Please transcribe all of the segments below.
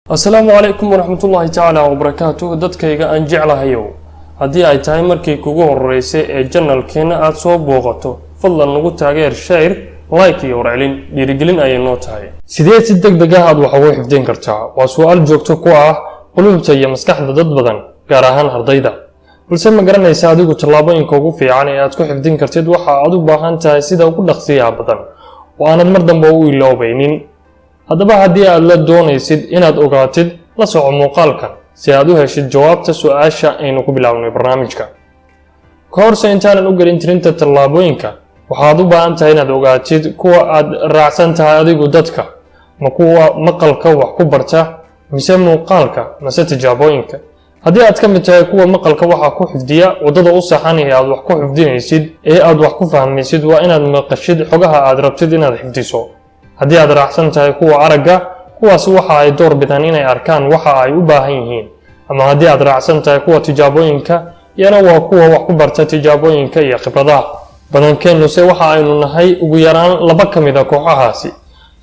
Asalaamu calaykum waraxmatullaahi tacaala wabarakaatuh. Dadkayga aan jeclahayow, haddii ay tahay markii kugu horeysay ee channelkeenna aada soo booqato, fadlan nagu taageer share, like iyo warcelin. Dhiirigelin ayay noo tahay. Sidee si deg deg ah aad wax ugu xifdin kartaa? Waa su'aal joogto ku ah qulubta iyo maskaxda dad badan, gaar ahaan ardayda. Balse ma garanaysa adigu tallaabooyinka ugu fiican ee aad ku xifdin kartid waxa aad u baahan tahay sida ugu dhaqsiyaha badan oo aanad mar dambe u iloobaynin? Haddaba, haddii aad la doonaysid inaad ogaatid, la soco muuqaalkan si aad u heshid jawaabta su-aasha aynu ku bilaabnay barnaamijka. Ka horse intaanan u gelin tirinta tallaabooyinka, waxaad u baahan tahay inaad ogaatid kuwa aad raacsan tahay adigu. Dadka ma kuwa maqalka wax ku barta, mise muuqaalka, mase tijaabooyinka? Haddii aad ka mid tahay kuwa maqalka waxa ku xifdiya, waddada u saxan ee aad wax ku xifdinaysid ee aad wax ku fahmaysid waa inaad maqashid xogaha aad rabtid inaad xifdiso. Haddii aad raacsan tahay kuwa aragga, kuwaasi waxa ay door bidaan inay arkaan waxa ay u baahan yihiin. Ama haddii aad raacsan tahay kuwa tijaabooyinka, iyana waa kuwa wax ku barta tijaabooyinka iyo khibradaha. Badankeennu se waxa aynu nahay ugu yaraan laba ka mid a kooxahaasi.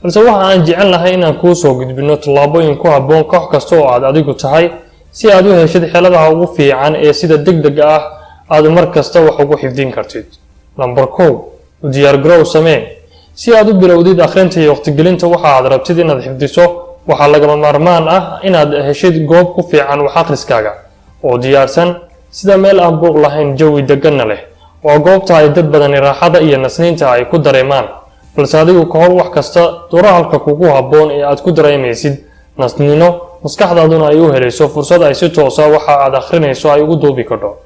Balse waxa aan jecel nahay inaan kuu soo gudbinno tallaabooyin ku habboon koox kasta oo aad adigu tahay, si aad u heshid xeeladaha ugu fiican ee sida deg deg ah aad mar kasta wax ugu xifdin kartid. Lambar 1: u diyaargarow samee. Si aad u bilowdid akhrinta iyo waqtigelinta waxa aad rabtid inaad xifdiso, waxaa lagama maarmaan ah inaad heshid goob ku fiican wax akhriskaaga oo diyaarsan, sida meel aan buuq lahayn, jawi deganna leh. Waa goobta ay dad badani raaxada iyo nasniinta ay ku dareemaan. Balse adigu ka hor wax kasta dooro halka kugu habboon ee aad ku dareemaysid nasnino, maskaxdaaduna ay u helayso fursad ay si toosa waxa aad akhrinayso ay ugu duubi kadho.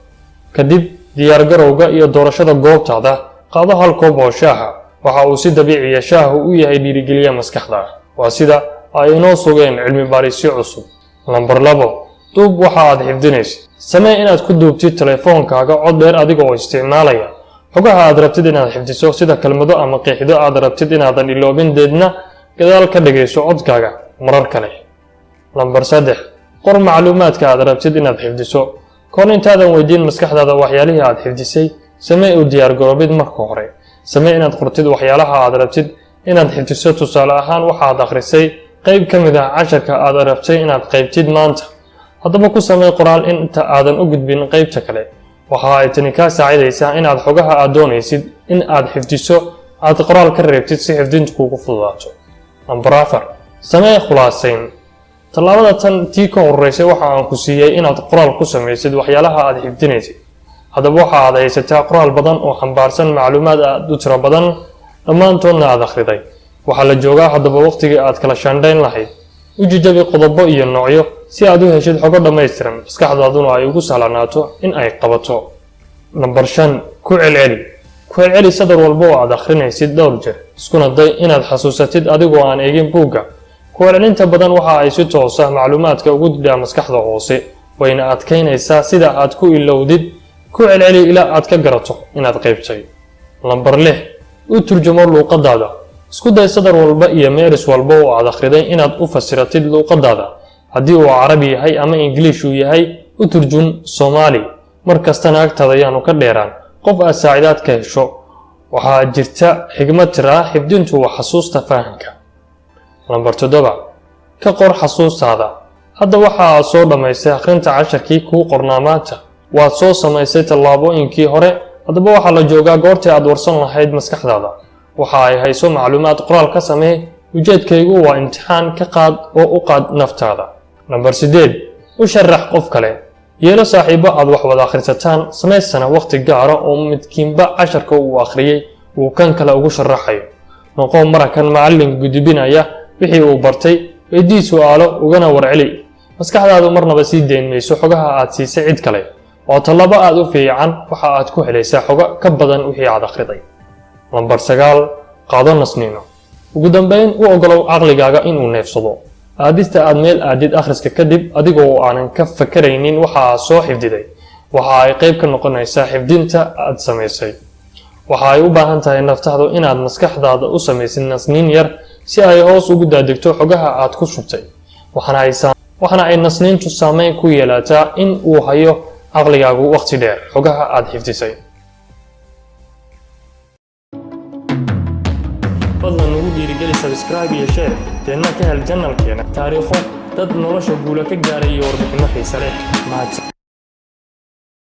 Kadib diyaargarowga iyo doorashada goobtaada, qaado hal koob oo shaaha. Waxa uu si dabiiciya shaahu u yahay dhiirigeliya maskaxda, waa sida ay inoo sugeen cilmi baarisyo cusub. Lambar 2: duub waxa aad xifdinaysid. Samee inaad ku duubtid telefoonkaaga cod dheer adiga oo isticmaalaya xogaha aad rabtid inaad xifdiso, sida kelmado ama qeexido aad rabtid inaadan iloobin. Deedna gadaal ka dhagayso codkaaga marar kale. Lambar 3: qor macluumaadka aad rabtid inaad xifdiso. Kahor intaadan weydiin maskaxdaada waxyaalihii aad xifdisay, samee u diyaargaroobid marka hore. Samee inaad qortid waxyaalaha aad rabtid inaad xifdiso. Tusaale ahaan, waxaad akhrisay qayb ka mid ah casharka aad rabtay inaad qaybtid maanta. Haddaba ku samee qoraal inta aadan u gudbin qaybta kale. Waxa ay tani kaa saacidaysaa inaad xogaha aad doonaysid in aad xifdiso aad qoraal ka reebtid, si xifdintu kugu fududaato. Lambar 4: samee khulaasayn. Tallaabada tan tii ka horeysay waxa aan ku siiyey inaad qoraal ku samaysid waxyaalaha aad xifdinaysid. Haddaba waxa aad haysataa qoraal badan oo xambaarsan macluumaad aad u tiro badan, dhammaantoodna aad akhriday. Waxaa la joogaa haddaba waqtigii aad kala shaandhayn lahayd. U jajabi qodobo iyo noocyo si aad u heshid xogo dhammaystiran, maskaxdaaduna ay ugu sahlanaato in ay qabato. Lambar 5: ku celceli. Ku celceli sadar walba oo aad akhrinaysid dhowr jeer, iskuna day inaad xasuusatid adigoo aan eegin buugga. Ku celcelinta badan waxa ay si toosa macluumaadka ugu didhaa maskaxda hoose, wayna adkaynaysaa sida aad ku ilowdid. Ku celceli ilaa aad ka garato inaad qaybtay. Lambar 6: u turjumo luuqadaada. Isku day sadar walba iyo meeris walba oo aad akhriday inaad u fasiratid luuqadaada. Haddii uu Carabi yahay ama Ingiliish uu yahay, u turjun Soomaali. Mar kastana agtaada ayaanu ka dheeraan qof aad saacidaad ka hesho. Waxaa jirta xigmad tiraa: "Xifdintu waa xasuusta fahamka." Lambar 7: ka qor xasuustaada. Hadda waxa aad soo dhammaysay akhrinta casharkii kuu qornaa maanta. Waad soo samaysay tallaabooyinkii hore. Haddaba waxaa la joogaa goortii aad warsan lahayd maskaxdaada waxa ay hayso. Macluumaad qoraal ka samee. Ujeedkaygu waa imtixaan ka qaad oo u qaad naftaada. Lambar 8: u sharax qof kale. Yeelo saaxiibo aad wax wada akhrisataan, samaysana waqti gaara oo midkiinba casharka uu akhriyey uu kan kale ugu sharaxayo. Noqo marakan macallin gudbinaya wixii uu bartay. Weydii su'aalo, ugana warceli. Maskaxdaadu marnaba sii deyn mayso xogaha aad siisay cid kale. Waa tallaabo aad u fiican. Waxa aad ku helaysaa xogo ka badan wixii aad akhriday. Lambar 9: qaado nasniino. Ugu dambeyn, u ogolow caqligaaga inuu neefsado. Aadista aad meel aadid akhriska kadib adigoo aanan ka fakaraynin waxa aad soo xifdiday waxa ay qayb ka noqonaysaa xifdinta aad samaysay. Waxa ay u baahan tahay naftaadu inaad maskaxdaada u samaysid nasniin yar, si ay hoos ugu daadegto xogaha aad ku shubtay. Waxaana ay nasniintu saameyn ku yeelataa in uu hayo caqligaagu waqti dheer xogaha aad xifdisay. Fadlan nagu dhiirigeli subscribe iyo share, deedna ka hel channelkeena taariikho. Dad nolosha guula ka gaaray iyo warbixinno xiise leh. Mahadsan.